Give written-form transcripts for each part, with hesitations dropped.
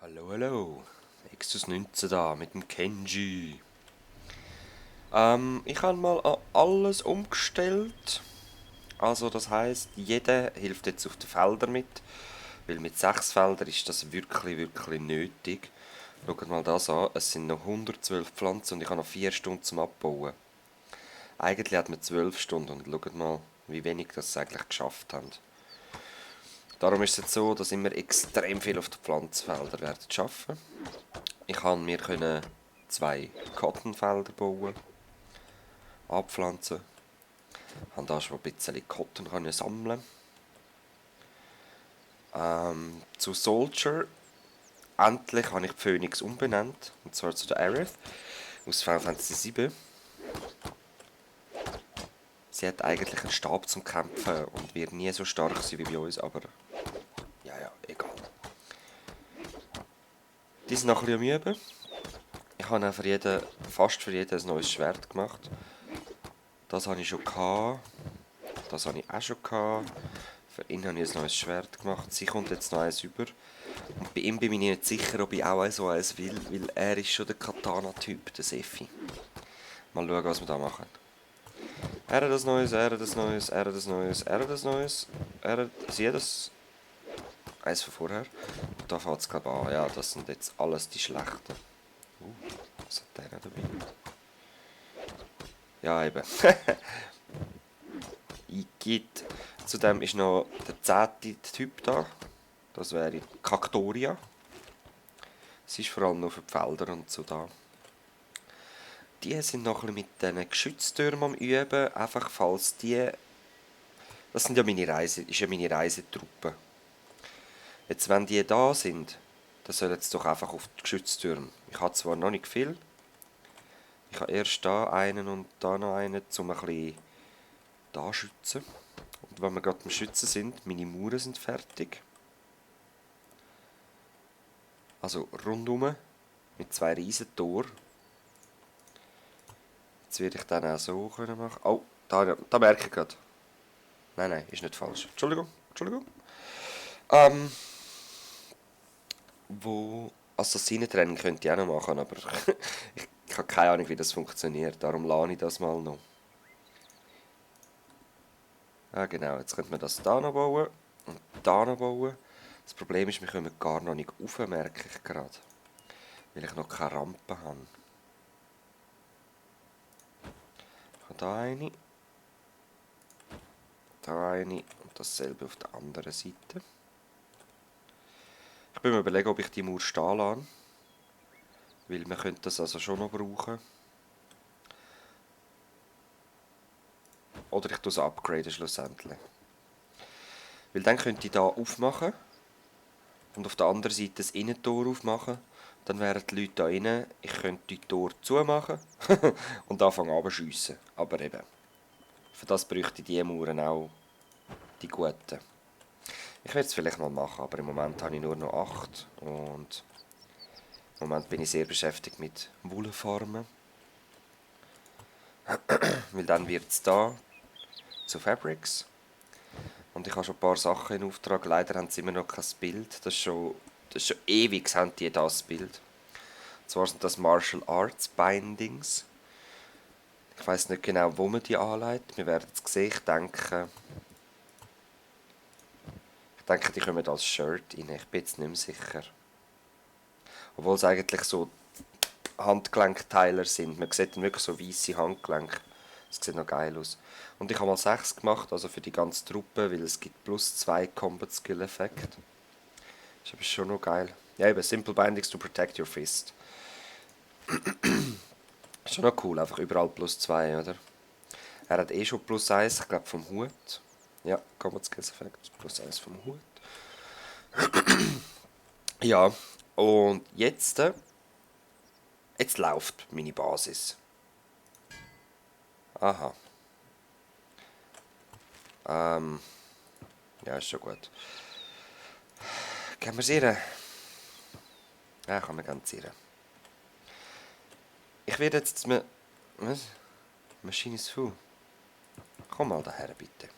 Hallo, hallo. Extus 19 da mit dem Kenji. Ich habe mal alles umgestellt. Also das heißt, jeder hilft jetzt auf den Feldern mit. Weil mit 6 Feldern ist das wirklich, wirklich nötig. Schaut mal das an. Es sind noch 112 Pflanzen und ich habe noch 4 Stunden zum Abbauen. Eigentlich hat man 12 Stunden und schaut mal, wie wenig das sie eigentlich geschafft haben. Darum ist es jetzt so, dass immer extrem viel auf den Pflanzenfeldern werden arbeiten. Ich konnte mir 2 Cottonfelder bauen, anpflanzen. Ich konnte da schon ein bisschen Cotton sammeln. Zu Soldier. Endlich habe ich die Phoenix umbenannt. Und zwar zu der Aerith aus Final Fantasy 7. Sie hat eigentlich einen Stab zum Kämpfen und wird nie so stark sein wie bei uns, aber ja, egal. Die sind noch ein bisschen am Üben. Ich habe fast für jeden ein neues Schwert gemacht. Das habe ich schon gehabt. Das habe ich auch schon gehabt. Für ihn habe ich ein neues Schwert gemacht. Sie kommt jetzt noch eins über. Und bei ihm bin ich nicht sicher, ob ich auch so eins will, weil er ist schon der Katana-Typ, der Sefi. Mal schauen, was wir da machen. Er hat das Neues, er hat das Neues, er hat das Neues, er hat das Neues. Sie hat das eins von vorher. Und da fängt es glaube ich an. Ja, das sind jetzt alles die Schlechten. Was hat der dabei? Ja, eben. Igitt. Zudem ist noch der 10. Typ da. Das wäre Kaktoria. Sie ist vor allem nur für die Felder und so da. Die sind noch ein bisschen mit diesen Geschütztürmen am Üben. Einfach falls die... Das sind ja ist ja meine Reisetruppe. Jetzt, wenn die da sind, dann sollen sie doch einfach auf die Geschütztürme. Ich habe zwar noch nicht viel. Ich habe erst da einen und da noch einen, um ein bisschen da zu schützen. Und wenn wir gerade am Schützen sind, meine Mauern sind fertig. Also rundum mit 2 riesen Toren. Jetzt werde ich dann auch so können machen. Oh, da merke ich gerade. Nein, ist nicht falsch. Entschuldigung. Ähm, wo Assassinentraining könnte ich auch noch machen, aber ich habe keine Ahnung, wie das funktioniert. Darum lade ich das mal noch. Ja genau, jetzt könnte man das da noch bauen und da noch bauen. Das Problem ist, wir kommen gar noch nicht rauf, merke ich gerade. Weil ich noch keine Rampe habe. Ich habe da eine und dasselbe auf der anderen Seite. Ich bin mir überlegen, ob ich die Mauer stehen lasse. Weil man könnte das also schon noch brauchen. Oder ich tue es upgraden schlussendlich. Weil dann könnte ich da aufmachen und auf der anderen Seite das Innentor aufmachen. Dann wären die Leute da rein. Ich könnte die Tor zumachen und anfangen abzuschiessen. Aber eben, für das bräuchte ich die Mauern auch die guten. Ich werde es vielleicht mal machen, aber im Moment habe ich nur noch 8. Und im Moment bin ich sehr beschäftigt mit Wollfarmen. Weil dann wird es da zu Fabrics. Und ich habe schon ein paar Sachen in Auftrag. Leider haben sie immer noch kein Bild. Das ist schon ewig, haben die das Bild. Und zwar sind das Martial Arts Bindings. Ich weiß nicht genau, wo man die anlegt. Wir werden es sehen. Ich denke, die kommen als Shirt rein. Ich bin jetzt nicht mehr sicher. Obwohl es eigentlich so Handgelenkteiler sind. Man sieht dann wirklich so weisse Handgelenke. Das sieht noch geil aus. Und ich habe mal 6 gemacht, also für die ganze Truppe, weil es gibt plus 2 Combat Skill Effekt. Ist aber schon noch geil. Ja, eben, Simple Bindings to protect your fist. Ist schon noch cool, einfach überall plus 2, oder? Er hat eh schon plus 1, ich glaube vom Hut. Ja, Combat Skills Effekt, plus 1 vom Hut. Ja, und jetzt läuft meine Basis. Aha. Ja, ist schon gut. Gehen wir sehen. Ja, kann man ganz sehen. Ich werde jetzt... Was? Maschine ist full. Komm mal daher, bitte.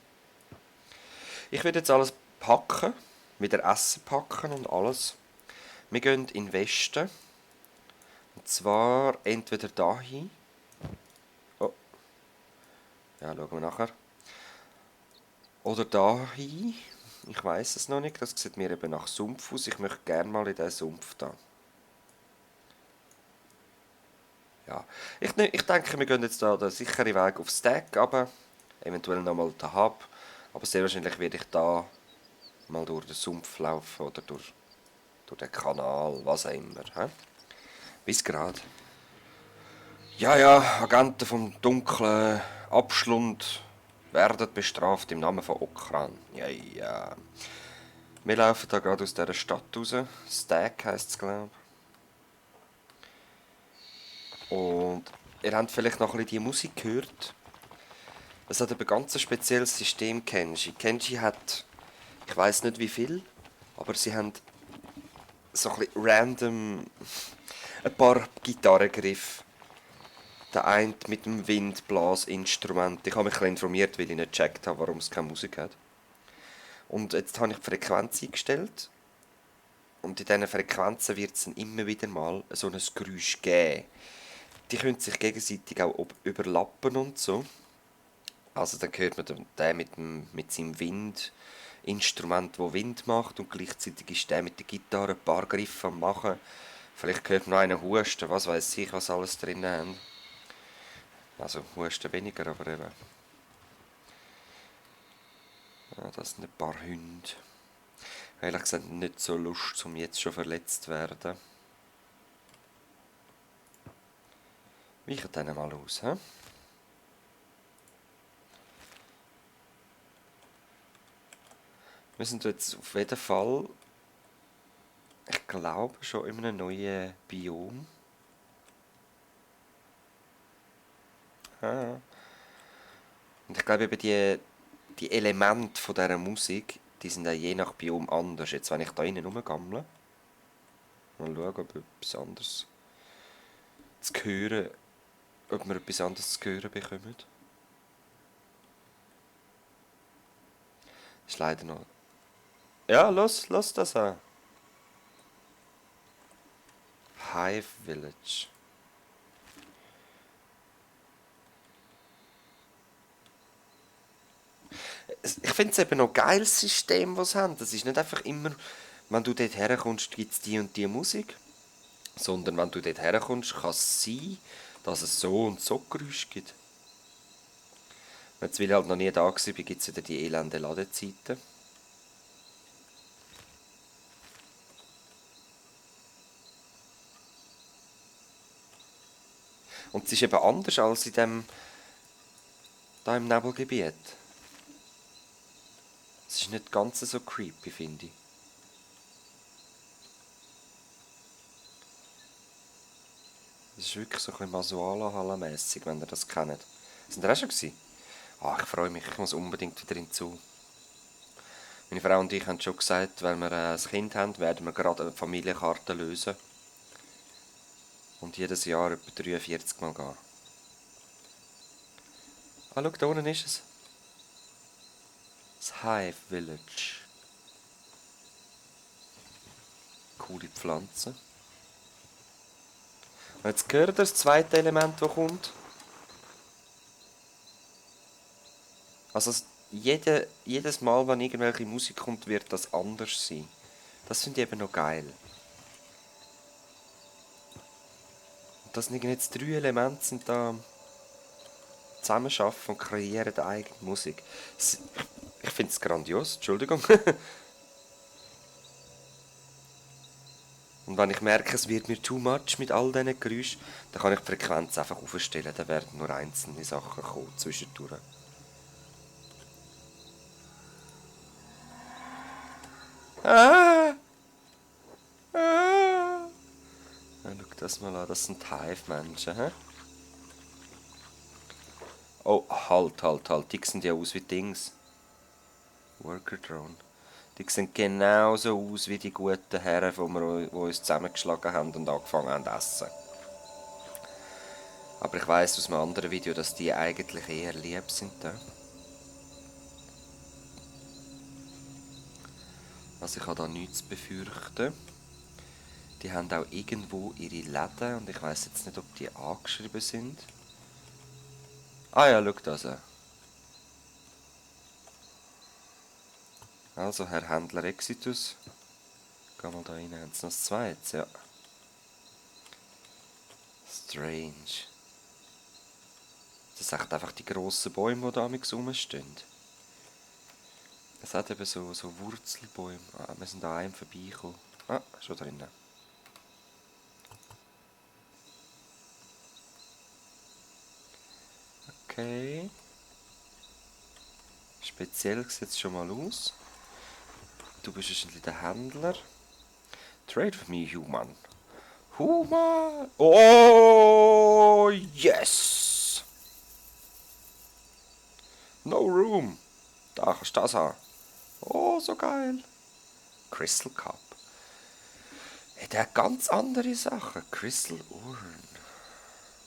Ich werde jetzt alles packen. Wieder Essen packen und alles. Wir gehen in den Westen. Und zwar entweder dahin. Oh, ja, schauen wir nachher. Oder dahin. Ich weiß es noch nicht. Das sieht mir eben nach Sumpf aus. Ich möchte gerne mal in diesen Sumpf da. Ja. Ich denke, wir gehen jetzt da den sicheren Weg auf Stack, aber eventuell nochmal den Hub. Aber sehr wahrscheinlich werde ich da mal durch den Sumpf laufen oder durch den Kanal, was auch immer. He? Bis gerade. Ja, ja, Agenten vom dunklen Abschlund werden bestraft im Namen von Okran. Ja, ja. Wir laufen da gerade aus dieser Stadt raus. Stack heisst es, glaube ich. Und ihr habt vielleicht noch ein bisschen die Musik gehört. Es hat ein ganz spezielles System, Kenji. Kenji hat, ich weiß nicht wie viel, aber sie haben so ein bisschen random ein paar Gitarrengriffe. Der eine mit dem Windblasinstrument. Ich habe mich ein bisschen informiert, weil ich nicht gecheckt habe, warum es keine Musik hat. Und jetzt habe ich die Frequenz eingestellt. Und in diesen Frequenzen wird es dann immer wieder mal so ein Geräusch geben. Die können sich gegenseitig auch überlappen und so. Also dann hört man den mit seinem Windinstrument, wo Wind macht, und gleichzeitig ist der mit der Gitarre ein paar Griffe am machen. Vielleicht hört man noch einen husten, was weiß ich, was alles drin haben. Also husten weniger, aber eben. Ja, das sind ein paar Hunde. Ehrlich gesagt nicht so Lust, um jetzt schon verletzt zu werden. Weichen denen mal aus, hä? Wir sind jetzt auf jeden Fall, ich glaube, schon in einem neuen Biom. Ah. Und ich glaube eben die Elemente von dieser Musik, die sind auch je nach Biom anders. Jetzt, wenn ich da innen rumgammle, mal schauen, ob etwas anderes zu hören, ob wir etwas anderes zu hören bekommen. Ist leider noch... Ja, los das an. Hive Village. Ich finde es eben noch ein geiles System, das sie haben. Das ist nicht einfach immer, wenn du dort herkommst, gibt es die und die Musik. Sondern wenn du dort herkommst, kann es sein, dass es so und so Geräusche gibt. Jetzt, weil ich halt noch nie da war, gibt es wieder die elenden Ladezeiten. Und es ist eben anders als da im Nebelgebiet. Es ist nicht ganz so creepy, finde ich. Es ist wirklich so ein bisschen Masuala-Halle-mässig, wenn ihr das kennt. Sind ihr auch schon gewesen? Ah, ich freue mich, ich muss unbedingt wieder hinzu. Meine Frau und ich haben schon gesagt, wenn wir ein Kind haben, werden wir gerade eine Familienkarte lösen. Und jedes Jahr etwa 43 Mal gehen. Ah, schau, da unten ist es. Das Hive Village. Coole Pflanzen. Und jetzt gehört ihr das zweite Element, das kommt. Also jedes Mal, wenn irgendwelche Musik kommt, wird das anders sein. Das finde ich eben noch geil. Und das sind jetzt 3 Elemente, sind da zusammenarbeiten und kreieren eine eigene Musik. Ich finde es grandios, Entschuldigung. Und wenn ich merke, es wird mir too much mit all diesen Geräuschen, dann kann ich die Frequenz einfach aufstellen. Dann werden nur einzelne Sachen kommen zwischendurch. Ah! Ah! Ja, schau das mal an, das sind Hive-Menschen, hä? Oh, halt. Die sehen ja aus wie Dings. Worker Drone. Die sehen genauso aus wie die guten Herren, die uns zusammengeschlagen haben und angefangen haben zu essen. Aber ich weiss aus einem anderen Video, dass die eigentlich eher lieb sind. Da. Also ich habe da nichts zu befürchten. Die haben auch irgendwo ihre Läden und ich weiß jetzt nicht, ob die angeschrieben sind. Ah ja, schau das an. Also, Herr Händler Exitus. Geh mal da rein, haben sie noch das zweites? Ja. Strange. Das sind echt einfach die grossen Bäume, die da rumstehen. Es hat eben so Wurzelbäume. Ah, wir sind an einem vorbeigekommen. Ah, schon drinnen. Okay. Speziell sieht es schon mal aus. Du bist wahrscheinlich der Händler. Trade with me, human. Human! Oh, yes! No room. Da kannst du das haben. Oh, so geil. Crystal Cup. Hey, der hat ganz andere Sachen. Crystal Urn.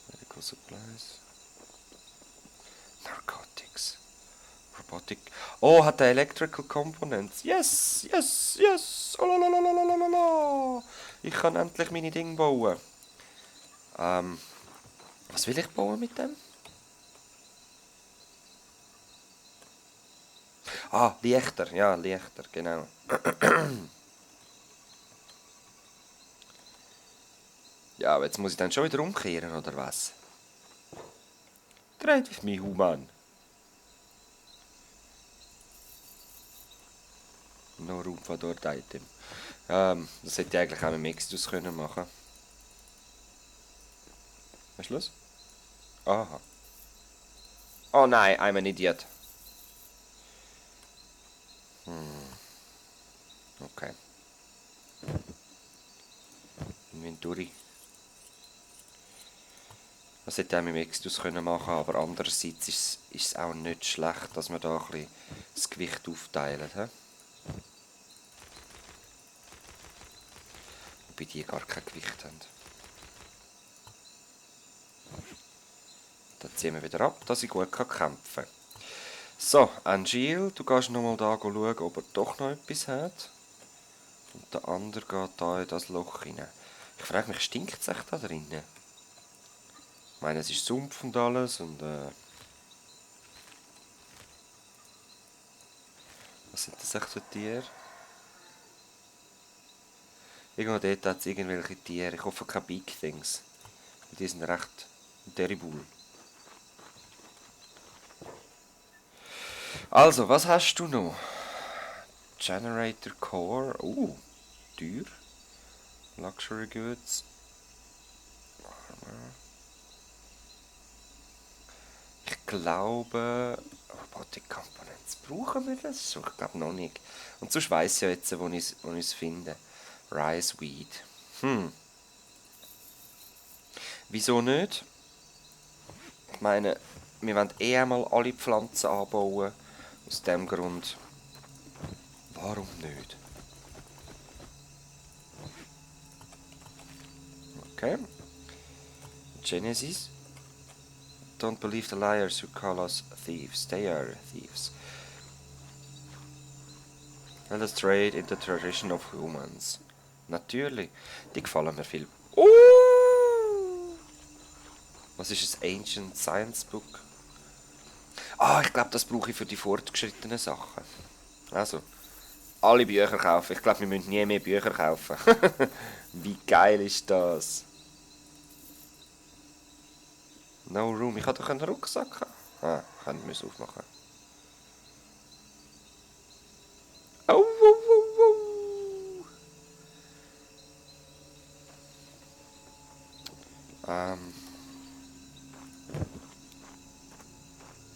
Medical Supplies. Narcotics. Robotic. Oh, hat er Electrical Components. Yes, yes, yes. Oh, la. Ich kann endlich meine Dinge bauen. Was will ich bauen mit dem? Ah, Lichter. Ja, Lichter, genau. Ja, aber jetzt muss ich dann schon wieder umkehren, oder was? Trade with me, human. No room for dort Item. Das hätte ich eigentlich auch mit Mixtus können machen. Was ist los? Aha. Oh nein, I'm an idiot. Okay. Inventory. Das hätte ich auch mit Mixtus können machen, aber andererseits ist es auch nicht schlecht, dass wir da ein bisschen das Gewicht aufteilen. He? Wobei die gar kein Gewicht haben. Dann ziehen wir wieder ab, dass ich gut kämpfen kann. So, Angel, du gehst nochmal da schauen, ob er doch noch etwas hat. Und der andere geht da in das Loch rein. Ich frage mich, stinkt es echt da drinnen? Ich meine, es ist Sumpf und alles und was sind das echt für Tiere? Irgendwo dort hat es irgendwelche Tiere. Ich hoffe keine Big Things. Die sind recht terrible. Also, was hast du noch? Generator Core. Teuer. Luxury Goods. Ich glaube, Robotic Components. Brauchen wir das? Ich glaube noch nicht. Und sonst weiss ich ja jetzt, wo ich es finde. Rice Weed. Wieso nicht? Ich meine, wir wollen eh einmal alle Pflanzen anbauen. Aus dem Grund. Warum nicht? Okay. Genesis. Don't believe the liars who call us thieves. They are thieves. Let us trade in the tradition of humans. Natürlich. Die gefallen mir viel. Was ist ein Ancient Science Book? Ah, ich glaube, das brauche ich für die fortgeschrittenen Sachen. Also, alle Bücher kaufen. Ich glaube, wir müssen nie mehr Bücher kaufen. Wie geil ist das? No room. Ich hatte doch einen Rucksack haben. Ah, können wir es aufmachen. Oh.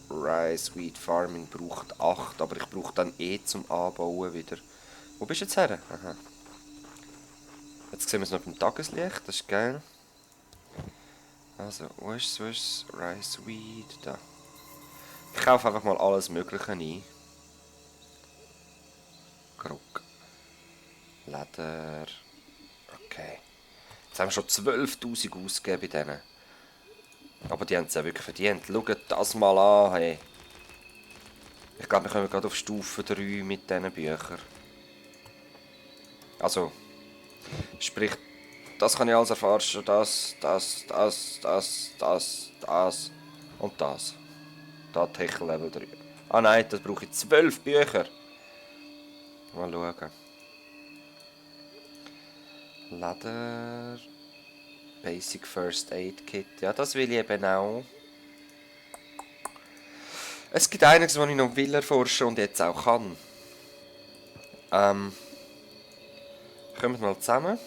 Rice Wheat Farming braucht 8, aber ich brauche dann zum Anbauen wieder. Wo bist du jetzt her? Aha. Jetzt sehen wir es noch beim Tageslicht, das ist geil. Also, wo ist es? Rice Wheat, da. Ich kaufe einfach mal alles Mögliche ein. Krug. Leder. Okay. Jetzt haben wir schon 12'000 ausgegeben bei denen. Aber die haben es ja wirklich verdient. Schaut das mal an, hey. Ich glaube, wir kommen gerade auf Stufe 3 mit diesen Büchern. Also, sprich, Das kann ich alles erforschen. Das und das. Da Techel Level 3. Ah nein, das brauche ich 12 Bücher. Mal schauen. Leder. Basic First Aid Kit. Ja, das will ich eben auch. Es gibt einiges, was ich noch will erforschen und jetzt auch kann. Kommen wir mal zusammen.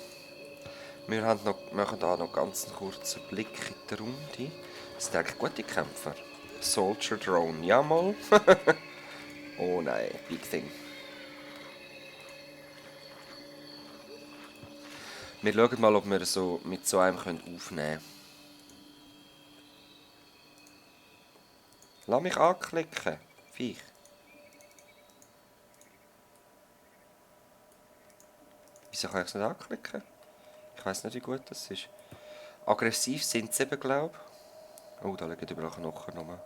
Wir machen hier noch ganz einen kurzen Blick in die Runde. Das sind eigentlich gute Kämpfer. Soldier Drone, ja mal. Oh nein, Big Thing. Wir schauen mal, ob wir so mit so einem aufnehmen können. Lass mich anklicken, Viech. Wieso kann ich es nicht anklicken? Ich weiss nicht, wie gut das ist. Aggressiv sind sie eben, glaube ich. Oh, da liegen überall Knochen rum.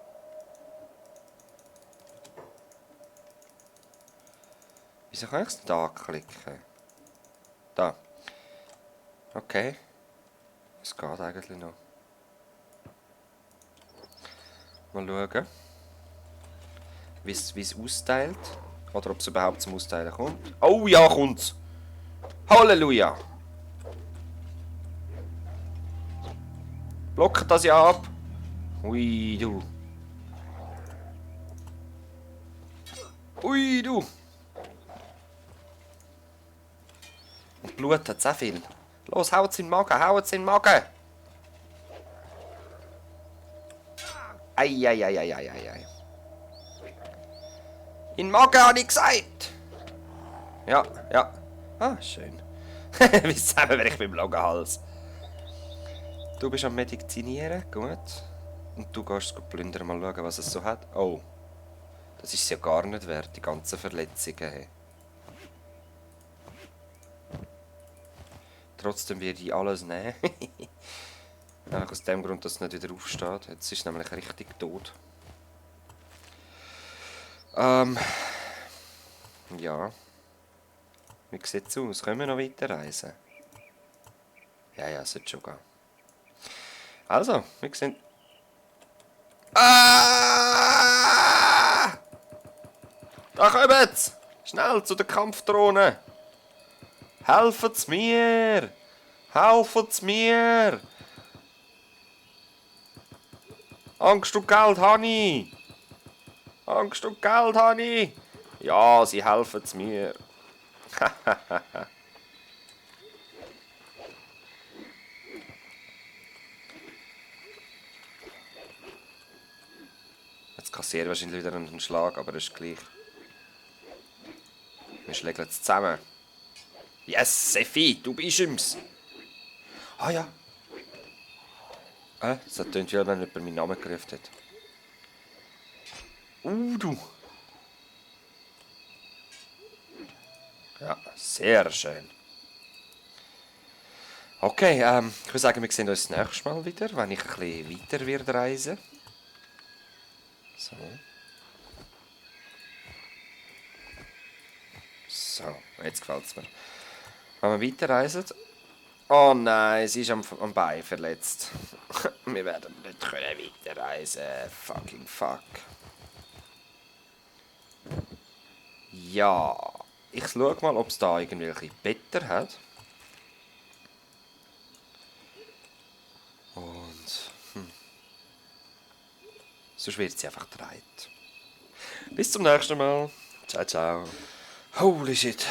Wieso kann ich es nicht anklicken? Da. Okay. Es geht eigentlich noch. Mal schauen, wie es austeilt. Oder ob es überhaupt zum Austeilen kommt. Oh ja, kommt's! Halleluja! Blockt das ja ab! Ui, du! Ui, du! Und Blut hat auch viel. Los, haut's in den Magen, haut's in den Magen! Ei. In den Magen, habe ich gesagt! Ja. Ah, schön. Wie zusammenbrechen beim Logenhals. Du bist am Medizinieren, gut. Und du gehst plündern, mal schauen, was es so hat. Oh. Das ist ja gar nicht wert, die ganzen Verletzungen. Hey. Trotzdem werde ich alles nehmen. Einfach aus dem Grund, dass es nicht wieder aufsteht. Jetzt ist es nämlich richtig tot. Ja. Wie sieht es aus? Können wir noch weiterreisen? Ja, es sollte schon gehen. Also, wir sehen... Ah! Da kommt's! Schnell zu der Kampfdrohne! Helfet's mir! Helfet's mir! Angst und Geld habe ich! Angst und Geld habe ich! Ja, sie helfen's mir. Jetzt kassiert wahrscheinlich wieder einen Schlag, aber ist gleich. Wir schlägen jetzt zusammen. Yes, Seffi, du bist im's. Ah ja. Das hat tönt, wie wenn jemand meinen Namen gerufen hat. Du. Ja, sehr schön. Okay, ich würde sagen, wir sehen uns das nächste Mal wieder, wenn ich ein bisschen weiter werde reisen. So. So, jetzt gefällt es mir. Wenn wir weiterreisen... Oh nein, sie ist am Bein verletzt. Wir werden nicht weiterreisen. Fucking fuck. Ja, ich schaue mal, ob es da irgendwelche Better hat. Und... Sonst wird sie einfach gedreht. Bis zum nächsten Mal. Ciao, ciao. Holy shit.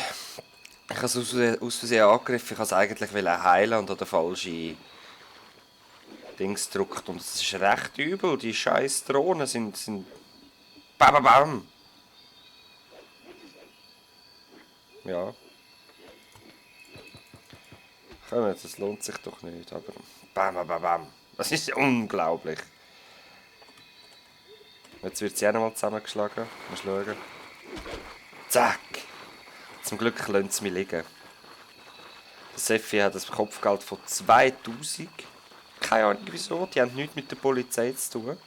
Ich habe es aus Versehen angegriffen. Ich wollte es eigentlich heilen und an den falschen Dings gedrückt. Und es ist recht übel. Die scheiß Drohnen sind... Bam, bam, bam. Ja. Komm, das lohnt sich doch nicht. Aber... Bam, bam, bam, bam. Das ist unglaublich. Jetzt wird sie auch nochmal zusammengeschlagen. Mal schauen. Zack. Zum Glück lassen sie mich liegen. Der Seffi hat ein Kopfgeld von 2000. Keine Ahnung wieso. Die haben nichts mit der Polizei zu tun.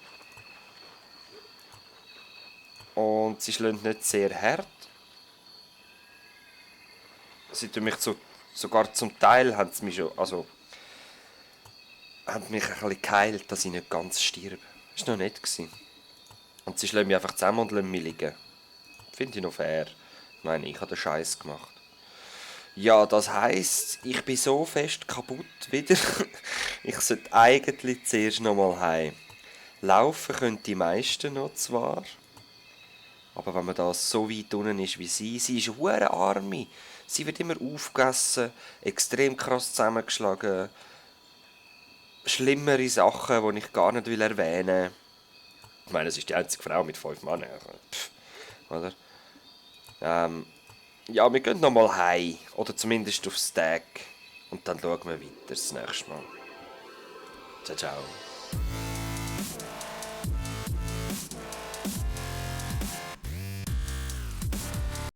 Und sie schlagen nicht sehr hart. Sie tun mich sogar zum Teil haben sie mich schon... Also, haben mich ein bisschen geheilt, dass ich nicht ganz stirb. Das war noch nett. Und sie schlagen mich einfach zusammen und lassen mich liegen. Finde ich noch fair. Ich meine, ich habe den Scheiß gemacht. Ja, das heisst, ich bin so fest kaputt wieder. Ich sollte eigentlich zuerst noch mal heim. Laufen können die meisten noch zwar. Aber wenn man da so weit unten ist wie sie ist hure arme. Sie wird immer aufgegessen, extrem krass zusammengeschlagen. Schlimmere Sachen, die ich gar nicht erwähnen will. Ich meine, es ist die einzige Frau mit 5 Männern. Pff, oder? Ja, wir gehen nochmal heim. Oder zumindest aufs Tag. Und dann schauen wir weiter das nächste Mal. Ciao, ciao.